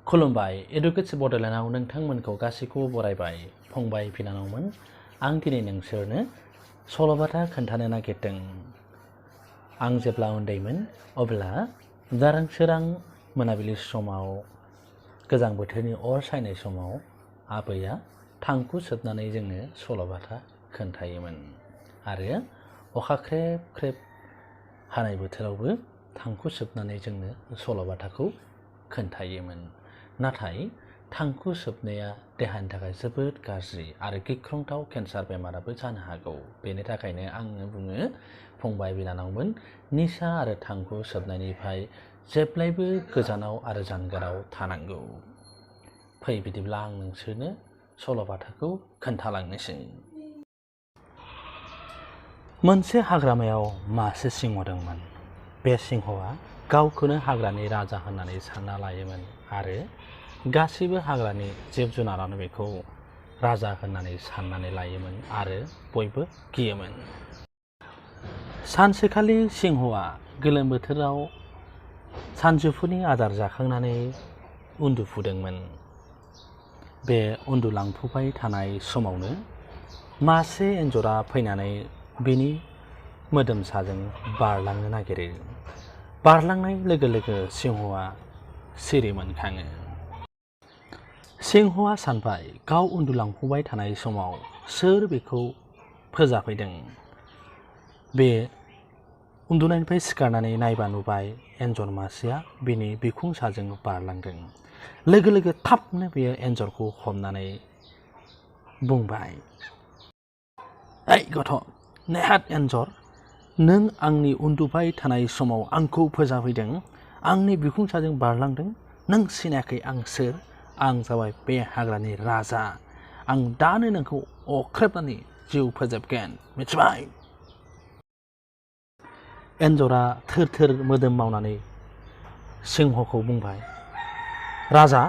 खुलुमबाय एडुकेट बड'लेण्डआव नोंथांमोनखौ गासैखौबो बरायबाय फंबाय बिनानावमोन आं दिनै नोंसोरनो सल'बाथा खोन्थानो नागिरदों। आं जेब्ला उन्दैमोन अब्ला जारां सोरां मोनाबिलि समाव गोजां बोथोरनि अर सायनाय समाव आबैया थांखु सोबनानै जोंनो सल'बाथा खोन्थायोमोन आरो अखा ख्रेब ख्रेब हानाय बोथोरावबो थांखु सोबनानै जोंनो सल'बाथाखौ खोन्थायोमोन। नाथाय थांखु सोबनाया देहानि थाखाय जोबोद गाज्रि आरो गिख्रंथाव केन्सार बेमाराबो जानो हागौ। बेनि थाखायनो आङो बुङो फंबाय बिनानावमोन निसा आरो थांखु सोबनायनिफ्राय जेब्लायबो गोजानाव आरो जानगाराव थानांगौ। फै बिदिब्ला आं नोंसोरनो सल'बाथाखौ खोन्थालांनोसै। मोनसे हाग्रामायाव मासे सिंह दंमोन। बे सिंहआ गावखौनो हाग्रानि राजा होननानै सानना लायोमोन आरो गासैबो हाग्रानि जिब जुनारानो बेखौ राजा होननानै साननानै लायोमोन आरो बयबो गियोमोन। सानसेखालि सिंहआ गोलोम बोथोराव सानजौफुनि आदार जाखांनानै उन्दुफुदोंमोन। बे उन्दुलांफुबाय थानाय समावनो मासे एन्जरा फैनानै बिनि मोदोम साजों बारलांनो नागिरो। बारलांनाय लोगो लोगो सिंहआ सिरि मोनखाङो। सिंहआ सानबाय गाव उन्दुलांफुबाय थानाय समाव सोर बेखौ फोजाफैदों। बे उन्दुनायनिफ्राय सिखारनानै नायबा नुबाय एन्जर मासेया बिनि बिखुं साजों बारलांदों। लोगो लोगो थाबनो बेयो एन्जरखौ हमनानै बुंबाय, "ओइ गथ', नेहात एन्जर, नों आंनि उन्दुबाय थानाय समाव आंखौ फोजाफैदों, आंनि बिखुं साजों बारलांदों। नों सिनायाखै आं सोर? आं जाबाय बे हाग्रानि राजा। आं दानो नोंखौ अख्रेबनानै जिउ फोजोबगोन, मिथिबाय?" एन्जरा थोर थोर मोदोम मावनानै सिंहखौ बुंबाय, "राजा,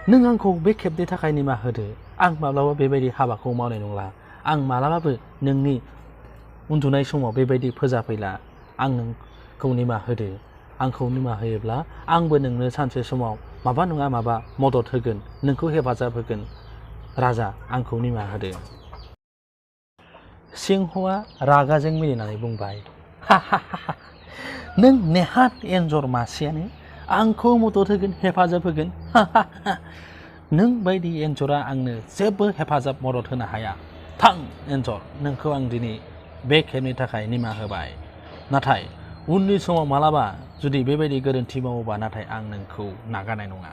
नों आंखौ बे खेबनि थाखाय निमाहा होदो। आं माब्लाबा बेबायदि हाबाखौ मावनाय नंला। आं मालाबाबो नोंनि उन्दुनाय समाव बेबायदि फोजाफैला। आं नोंखौ निमाहा होदो। आंखौ निमाहा होयोब्ला आंबो नोंनो सानसे समाव माबा नङा माबा मदद होगोन, नोंखौ हेफाजाब होगोन। राजा, आंखौ निमाहा होदो।" सिंहआ रागाजों मिनिनानै बुंबाय, "हा हा हा, नों नेहात एन्जर मासेयानो आंखौ मदद होगोन, हेफाजाब होगोन? हा हा हा, नों बायदि एन्जरा आंनो जेबो हेफाजाब मदद होनो हाया। थां एन्जर, नोंखौ आं दिनै बे खेबनि थाखाय निमाहा होबाय। नाथाय उननि समाव मालाबा जुदि बेबायदि गोरोन्थि मावोबा नाथाय आं नोंखौ नागारनाय नङा।"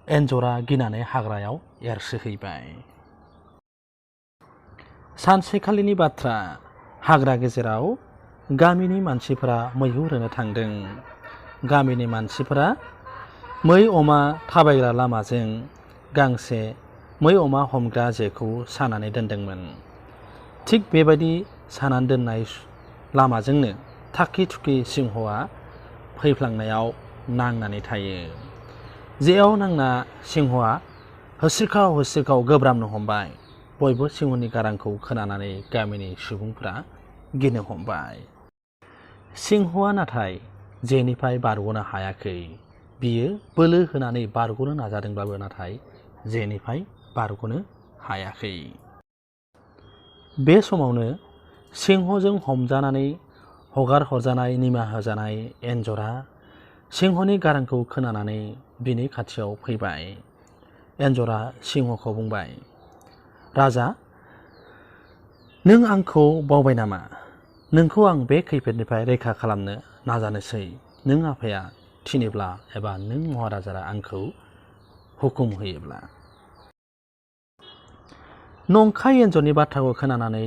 एन्जरा गिनानै हाग्रायाव एरसोहैबाय। सानसेखालिनि बाथ्रा, हाग्रा गेजेराव गामिनि मानसिफोरा मैहुर होनो थांदों। गामिनि मानसिफोरा मै अमा थाबायग्रा लामाजों गांसे मै अमा हमग्रा जेखौ सानानै दोनदोंमोन। थिग बेबायदि सानानै दोननाय लामाजोंनो थाखि थुखि सिंहआ फैफ्लांनायाव नांनानै थायो। जेयाव नांना सिंहआ होस्रिखाव गोब्रामनो हमबाय। बयबो सिंहनि गारांखौ खोनानानै गामिनि सुबुंफ्रा गिनो हमबाय। सिंहआ नाथाय जेनिफ्राय बारग'नो हायाखै। बियो बोलो होनानै बारग'नो नाजादोंब्लाबो नाथाय जेनिफ्राय बारग'नो हायाखै। बे समावनो सिंहजों हमजानानै हगार हरजानाय निमाहा होजानाय एन्जरा सिंहनि गारांखौ खोनानानै बिनि खाथियाव फैबाय। एन्जरा सिंहखौ बुंबाय, "राजा, नों आंखौ बावबाय नामा? नोंखौ आं बे खैफोदनिफ्राय रैखा खालामनो नाजानोसै। नों आफाया थिनोब्ला एबा नों महाराजाया आंखौ हुकुम होयोब्ला।" नंखाय एन्जरनि बाथ्राखौ खोनानानै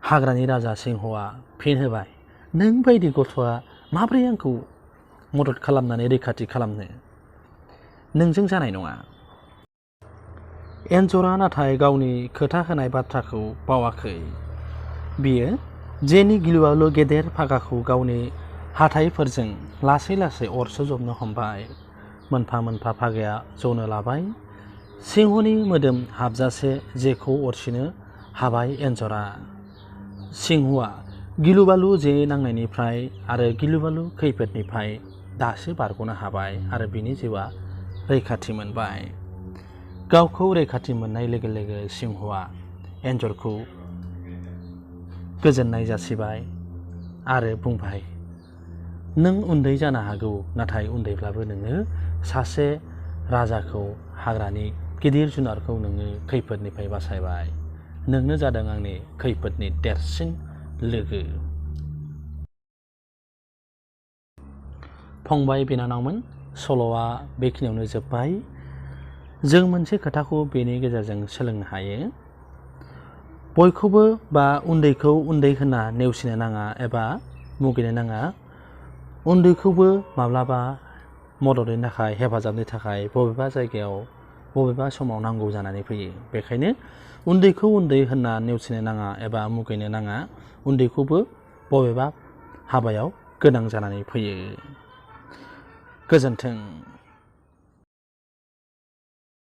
हाग्रानि राजा सिंहआ फिन होबाय, "नों बायदि गथ'आ माब्रै आंखौ मदद खालामनानै रैखाथि खालामनो? नोंजों जानाय नङा।" एन्जरा नाथाय गावनि खोथा होनाय बाथ्राखौ बावाखै। बियो जेनि गिलुबालु गेदेर फागाखौ गावनि हाथाइफोरजों लासै लासै अर सुजोबनो हमबाय। मोनफा मोनफा फागाया जौनो लाबाय। सिंहनि मोदोम हाबजासे जेखौ अरसिनो हाबाय एन्जरा। सिंहआ गिलुबालु जे नांनायनिफ्राय आरो गिलुबालु खैफोदनिफ्राय दासो बारग'नो हाबाय आरो बिनि जिउआ रैखाथि मोनबाय। गावखौ रैखाथि मोननाय लोगो लोगो सिंहआ एन्जरखौ गोजोननाय जासिबाय आरो बुंबाय, नों उन्दै जानो हागौ, नाथाय उन्दैब्लाबो नोङो सासे राजाखौ, हाग्रानि गिदिर जुनारखौ नोङो खैफोदनिफ्राय बासायबाय। नोंनो जादों आंनि खैफोदनि देरसिन लोगो। फंबाय बिनानावमोन, सल'आ बेखिनियावनो जोब्बाय। जों मोनसे खोथाखौ बेनि गेजेरजों सोलोंनो हायो। बयखौबो बा उन्दैखौ उन्दै होनना नेवसिनो नाङा एबा मुगैनो नाङा। उन्दैखौबो माब्लाबा मददनि थाखाय, हेफाजाबनि थाखाय बबेबा जायगायाव बबेबा समाव नांगौ जानानै फैयो। बेखायनो उन्दैखौ उन्दै होनना नेवसिनो नाङा एबा मुगैनो नाङा। उन्दैखौबो बबेबा हाबायाव गोनां जानानै फैयो। गोजोन्थों।